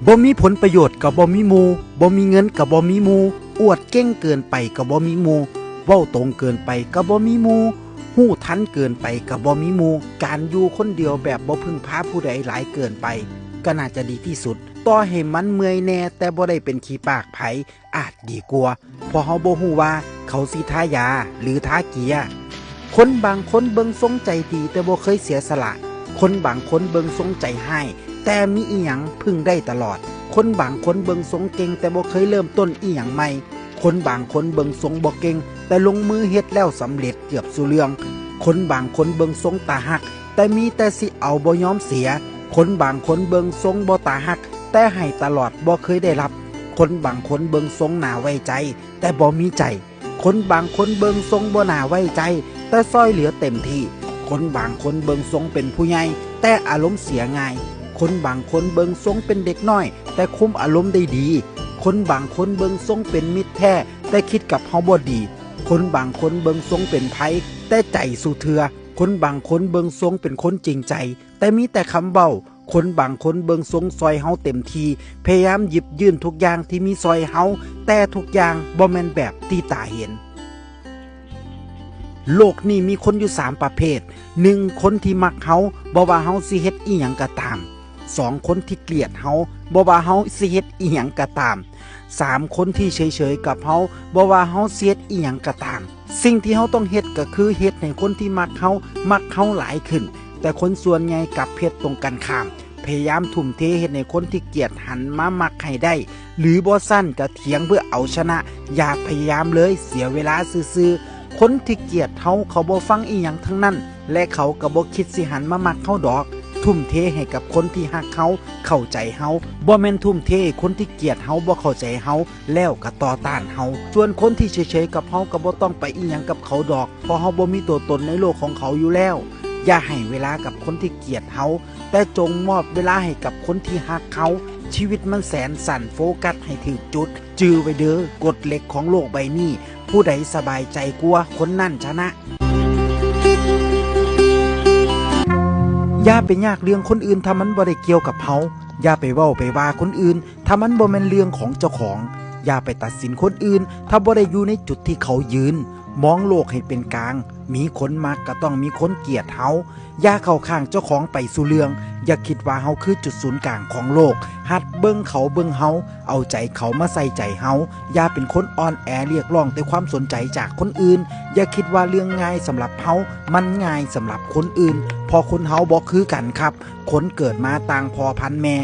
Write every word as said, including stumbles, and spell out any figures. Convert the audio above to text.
บ่มีผลประโยชน์ก็บ่มีหมู่ บ่มีเงินก็บ่มีหมู่ อวดเก่งเกินไปก็บ่มีหมู่ เว้าตรงเกินไปก็บ่มีหมู่ ฮู้ทันเกินไปก็บ่มีหมู่ การอยู่คนเดียวแบบบ่พึ่งพาผู้ใดหลายเกินไป ก็น่าจะดีที่สุด ต่อให้มันเมื่อยแหน่ แต่บ่ได้เป็นขี้ปากไผ อาจดีกว่า เพราะเฮาบ่ฮู้ว่าเขาสิทายาหรือทาเกีย คนบางคนเบิ่งทรงใจดีแต่บ่เคยเสียสละ คนบางคนเบิ่งทรงใจฮ้าย แต่มีอิหยังพึ่งได้ตลอด คนบางคนเบิ่งทรงเก่งแต่บ่เคยเริ่มต้นอิหยังใหม่ คนบางคนเบิ่งทรงบ่เก่ง แต่ลงมือเฮ็ดแล้วสำเร็จเกือบสู่เรื่อง คนบางคนเบิ่งทรงตาฮัก แต่มีแต่สิเอาบ่ยอมเสีย คนบางคนเบิ่งทรงบ่ตาฮัก แต่ให้ตลอดบ่เคยได้รับ คนบางคนเบิ่งทรงน่าไว้ใจ แต่บ่มีใจ คนบางคนเบิ่งทรงบ่น่าไว้ใจ แต่ซ่อยเหลือเต็มที่ คนบางคนเบิ่งทรงเป็นผู้ใหญ่ แต่อารมณ์เสียง่าย คนบางคนเบิ่งทรงเป็นเด็กน้อย แต่คุมอารมณ์ได้ดี คนบางคนเบิ่งทรงเป็นมิตรแท้ แต่คิดกับเฮาบ่ดี คนบางคนเบิ่งทรงเป็นไพ แต่ใจสู้เทื่อ คนบางคนเบิ่งทรงเป็นคนจริงใจ แต่มีแต่คำเว้า คนบางคนเบิ่งทรงซ่อยเฮาเต็มที่ พยายามหยิบยื่นทุกอย่างที่มีซ่อยเฮา แต่ทุกอย่างบ่แม่นแบบที่ตาเห็น โลกนี้มีคนอยู่สามประเภท หนึ่ง คนที่มักเฮา บ่ว่าเฮาสิเฮ็ดอิหยังก็ตาม สอง คนที่เกลียดเฮา บ่ว่าเฮาสิเฮ็ดอิหยังก็ตาม สาม คนที่เฉยๆกับเฮา บ่ว่าเฮาสิเฮ็ดอิหยังก็ตาม สิ่งที่เฮาต้องเฮ็ดก็คือเฮ็ดให้คนที่มักเฮา มักเฮาหลายขึ้น แต่คนส่วนใหญ่กลับเฮ็ดตรงกันข้าม พยายามทุ่มเทเฮ็ดให้คนที่เกลียดหันมามักให้ได้ หรือบ่ซั้นก็เถียงเพื่อเอาชนะ อย่าพยายามเลย เสียเวลาซื่อๆ คนที่เกลียดเฮาเขาบ่ฟังอิหยังทั้งนั้น และเขาก็บ่คิดสิหันมามักเฮาดอก ทุ่มเทให้กับคนที่ฮักเฮา เข้าใจเฮา บ่แม่นทุ่มเทให้คนที่เกลียดเฮา บ่เข้าใจเฮา แล้วก็ต่อต้านเฮา ส่วนคนที่เฉยๆกับเฮาก็บ่ต้องไปอิหยังกับเขาดอก เพราะเฮาบ่มีตัวตนในโลกของเขาอยู่แล้ว อย่าให้เวลากับคนที่เกลียดเฮา แต่จงมอบเวลาให้กับคนที่ฮักเฮา ชีวิตมันแสนสั้น โฟกัสให้ถูกจุด จื่อไว้เด้อ กฎเหล็กของโลกใบนี้ ผู้ใดสบายใจกว่า คนนั้นชนะ อย่าไปยากเรื่องคนอื่นถ้ามันบ่ได้เกี่ยวกับเฮา อย่าไปเว้าไปว่าคนอื่น ถ้ามันบ่แม่นเรื่องของเจ้าของ อย่าไปตัดสินคนอื่น ถ้าบ่ได้อยู่ในจุดที่เขายืน มองโลกให้เป็นกลาง มีคนมักก็ต้องมีคนเกลียดเฮา อย่าเข้าข้างเจ้าของไปสู่เรื่อง อย่าคิดว่าเฮาคือจุดศูนย์กลางของโลก หัดเบิ่งเขาเบิ่งเฮา เอาใจเขามาใส่ใจเฮา อย่าเป็นคนอ่อนแอเรียกร้องแต่ความสนใจจากคนอื่น อย่าคิดว่าเรื่องง่ายสำหรับเฮา มันง่ายสำหรับคนอื่น เพราะคนเฮาบ่คือกันครับ คนเกิดมาต่างพ่อพันแม่